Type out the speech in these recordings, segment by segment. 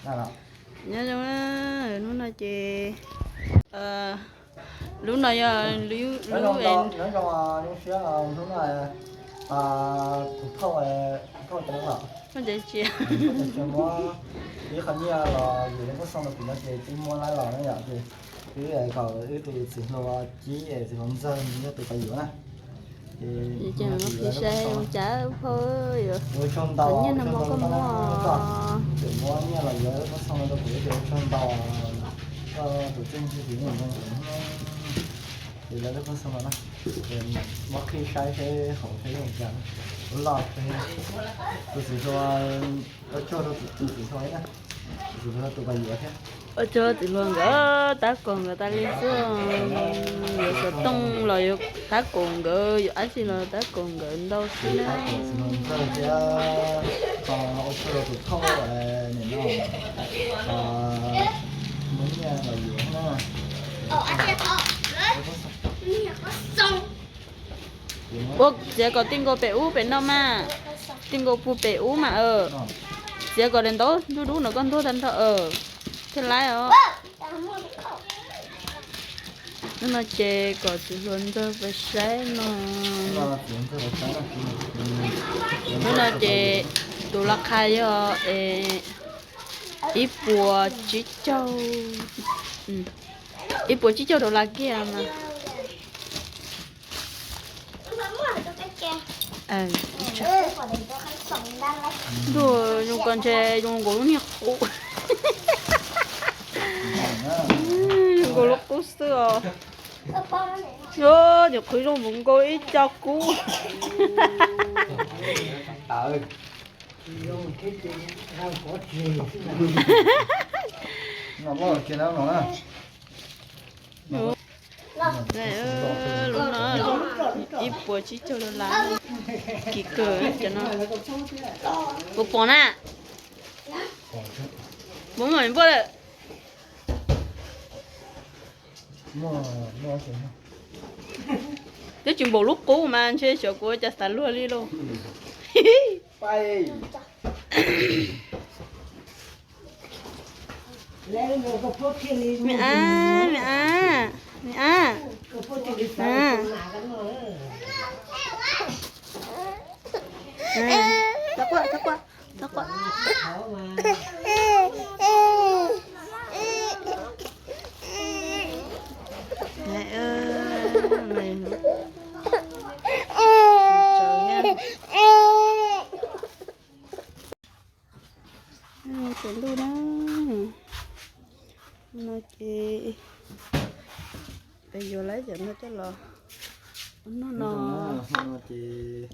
Nyob zoo, hnub no ces, lub no yog lub, tus thauj, tus thauj cov no los, ib qho nyiaj los yus lub koob xoo rau kuv no ces twb muab laib los na yom, ces wb kom wb tus txiv hluas Cib es txiv hluas Ntxawg nws yog tus pab yuav na. Ces ua tsaug ntau, tseem muab nyiaj los yuav lub koob xoo no rau kuv ces ua tsaug ntau, koj tus txiv hluas Cib ntxawg ces lawv lub koob xoo no na, muab qhib saib seb hauv Facebook ua cas. Ua loj, tus txiv hluas, ua tsaug rau tus txiv hluas na, tus txiv hluas tus pab yuav thiab. Ua tsaug txiv hluas nkawd, tab kaum nkawd tas li xwb, yuav xov tooj los yuav tab kaum nkawd, yuav dab tsi los tab kaum nkawd ntau xwb na. Ua tsaug rau tus thauj, nim no muab nyiaj los yuav na. Ua txiav kom ti nkaus pem ub pem no mas, ti nkaus puag pem ub mas, txiav kom daim ntaub dub dub no koj ntuag tag nrho thiaj laib os. Hnub no ces kom txiv hluas Ntxawg pab saib no. Hnub no ces tus laj qha yog ib puas tsib caug, ib puas tsib caug dollar kiag mas. Ntuj, zoo ko ntshe zoo nkaus lub niag qub. Zoo nkaus lub qub xwb os. Yog, nyuam qhuav zoo nkaus ib co kub. Lub no ib puas tsib caug dollar, kim kawg cov no. Puas pom na? Puas muaj npua lawm? Twb tsis npaum lub qub mas ntshe xyov kuv ua cas xav luag li lauj. Me ab, me ab, me ab. Txhob quaj, txhob quaj, txhob quaj. Tsaus ntuj na, no ces peb yuav lawv cov no coj los ua noj no. Ces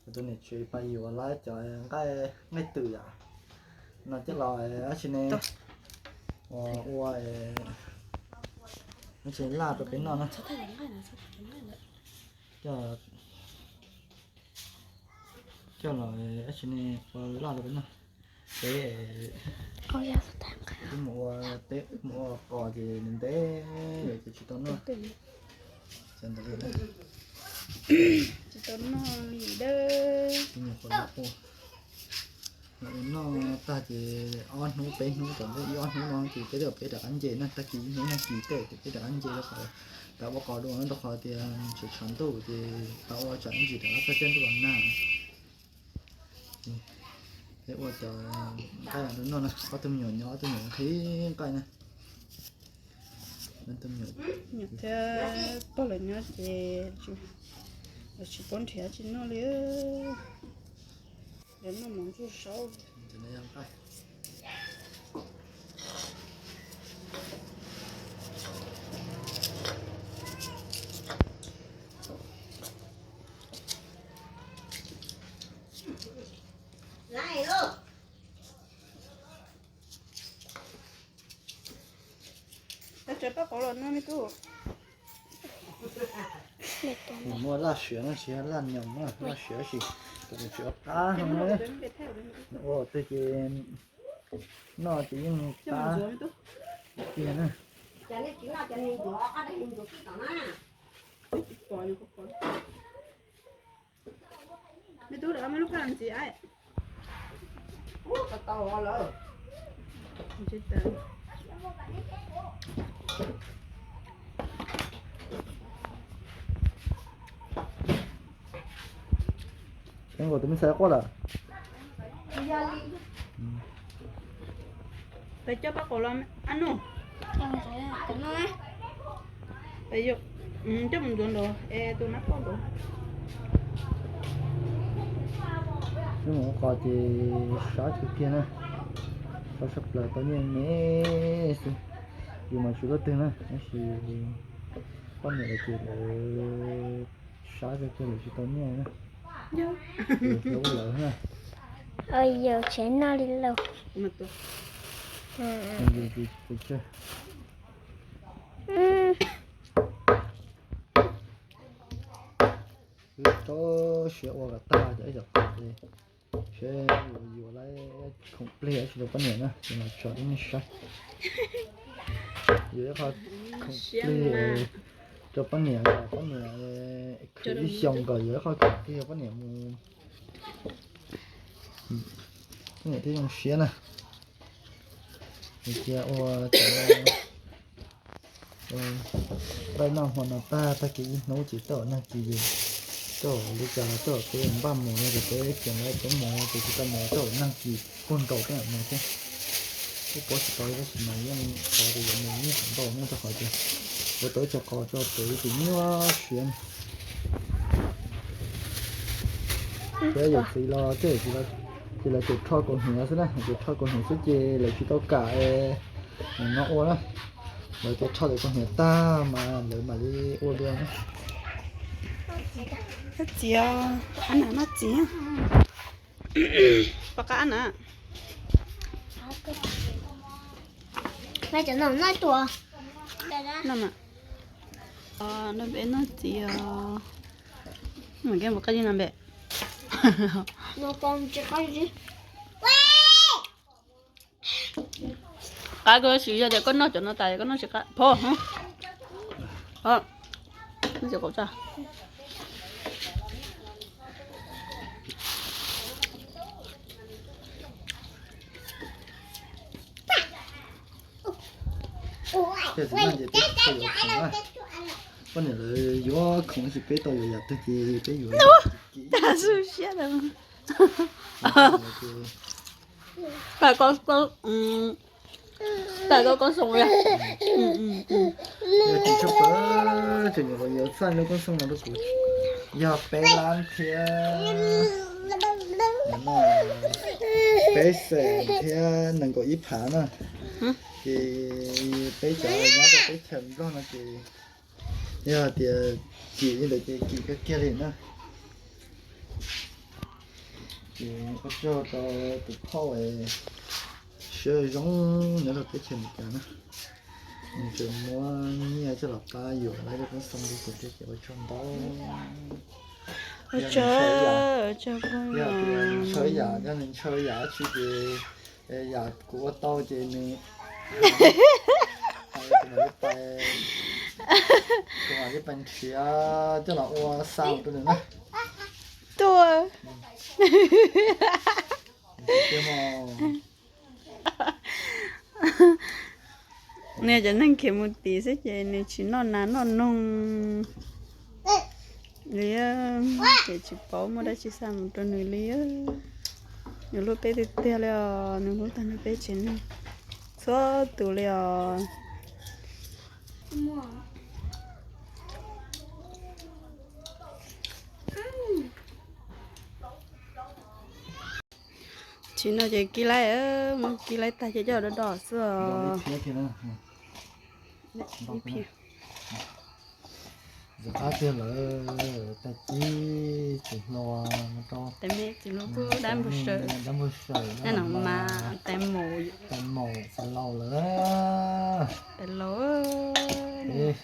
kuv tus niam tsev pab yuav lawv cov nqaij, nqaij twm yom, no coj los dab tsi ne, ua, ua dab tsi laj rau peb noj na. Coj, coj los dab tsi ne, ua laj rau peb noj. Peb, wb mus ua teb, wb mus ua qos ces ntev ntev ces tsis tau noj. Tsis tau noj li dab. Ua noj tag ces ob hnub peb hnub, tom ntej ib ob hnub no ces peb, peb rov qab nce na, tag kis ib hnub nag kis tej ces peb rov qab nce rau qhov tau ua qos dua, rau qhov tias tseem tshav ntuj ces tau ua tsam ib ntsis rov qab txog caij ntuj los nag. Peb ua cov nqaij rau noj na, ob tug me nyuam nyob, ob tug me nyuam nqhis nqaij na. Nyuam thiab pog lawv nyob ces lawv tsis paub nrhiav tsis noj li. Lawv noj mov ntsuag saub. Tsev paj qauv los no me tub. Nws muaj laj siav no, siav laj nyoos na, laj siav tab sis tus nws tsis qab no. Nws ua twg ces noj ces yeej qab tiag na. Me tub, lawv muab lub koj ntxiv. Ub, tau tau lawm. Kheev nkaus tus me ntxhais quaj lawm. Peb coj pab qaum los a nus. Peb coj mus ntxuav nraud es tus nab quaj nraud. Hnub no qos ces sab kawg kiag na, sab sab plaws tau nyiaj me xwb. Yus mas tsis luaj twg na, tab sis poj niam lawv ces lawv sab kawg kiag lawv tsis tau nyiaj na. Lawv thiaj ua lawv na. Yus tsev noj li lauj. Wb tso siab ua kom tag cov ib cov qos li, seb yuav yuav lawv khoom plig tsis rau poj niam na, ces mas tso ib niag saib. Yuav ib qho khoom plig rau poj niam, poj niam khwv ib xyoos kom yuav ib qho khoom plig rau poj niam mus. Poj niam thiaj zoo siab na. Cia ua cov npaj noj hmo no tag, tag kis ib hnub ces tej zaum nag kis ces tej zaum li cas los tej zaum peb npaj mus no ces peb tseem lawv peb mus ces tsis tau mus, tej zaum nag kis puag nkaus tej zaum mus thiab. Kuj paub tsis tau tab sis mas yeej xav tias yuav mus nyiaj qhov ntau nyob rau qhov tias ua tau ib co qos tso pem tus nyuaj siab. Thiab yawm txiv los tej zaum tsis los, ces lawv tus rho kaus hniav xwb na, tus rho kaus hniav xwb ces lawv tsis tau kam es nim no ua na. Lawv tus rho lawv kaus hniav tag mas lawv mam li ua dua na. Txiv, a na noj txiv. Pom qab na. Noj mas. Noj peb noj txiv os. Mam kev mus qab li no npe. Qab koj siv yog tias koj noj cov no tas koj noj tsis qab phom. Noj txiv qaub tsa. Poj niam lawv yuav khoom tsis peb tau yuav yam twg ces peb yuav. Tag su siab lawm. Tag koj, tag koj koj xoo. Yog tsis tshaj plaws ces nyuam qhuav yuav txaj lub koob xoo no rau kuv yog peb lab thiab peb xees thiab nees nkaum ib phav na. Ces peb cov nyob rau teb chaws Nplog no ces yog tias kim li ntawd ces kim kawg kiag li na. Ces ua tsaug rau tus phauj siab zoo nyob rau teb chaws Amelikas na, nws tseem muab nyiaj coj los pab yuav lawv lub koob xoo rau kuv thiab ces ua tsaug ntau. Yog nws ntshaw yam, yog nws ntshaw yam dab tsi ces yam kuv ua tau ces nws, kuv mam li pais nrhiav coj los ua xa rau nws na. Tuaj. Nws cov neeg khiav mus tid xwb ces nws tsis noj nas noj noog li, ces tsis paub muaj dab tsi xa mus rau nws li. Nws hlub peb tiag tiag li os, nws hlub tag nrho peb tsev neeg txhua tus li os. Tsis no ces kis laib, muab kis laib tag ces coj do do xwb os. Qab tiag lawm, tag kis tsis hluas rau tais me txiv hlub kuj dab npau saws, dab npau saws, tais maum txiv laus lawm, tais laus.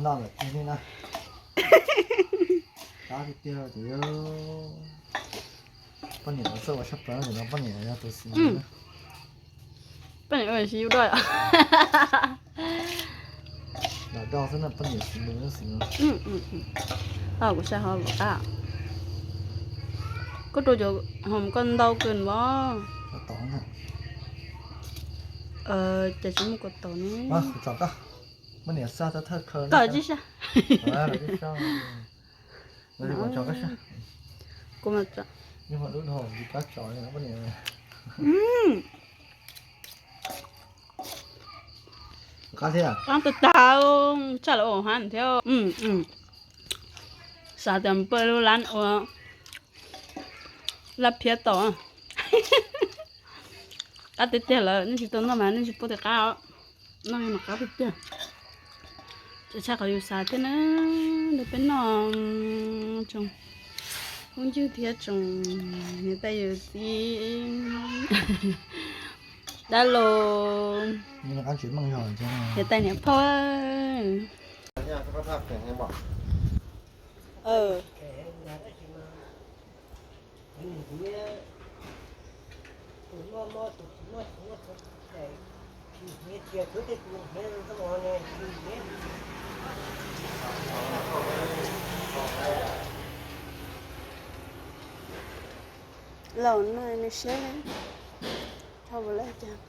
Noj lawm tiag li na. Qab tiag tiag ces poj niam txawj ua tshaj plaws no, poj niam yog tus xis neej. Poj niam ua xis yus doj. Lam doj xwb na, poj niam xis neej xis neej. Kuv sai ho lov qab. Koj rau cov hom koj ntau kawg os. Tod na. Ces tsis muaj kuv tod ne. Kuv tso koj. Muab niam xaj thawj thawj khaw koj tib sab. Kuv tso koj sab. Kuv mas tso. Yeej muaj dub dhau, kab tso. Qab thiab. Qab tag tag, tshaj lawm ua hab thiab. Xav tias pw lub lab ua laj phiab tau. Qab tiag tiag lawm, nej tsis tau noj mas nej tsis paub tias qab os. Noj mas qab tiag tiag. Tseem tshaj qhov yus xav thiab na. Nrog peb noj tsoom phooj ywg thiab tsoom niam tais yawm txiv, dab laug, niam tais niam phauj. Laus no nws siab, thaum ua lawm cas.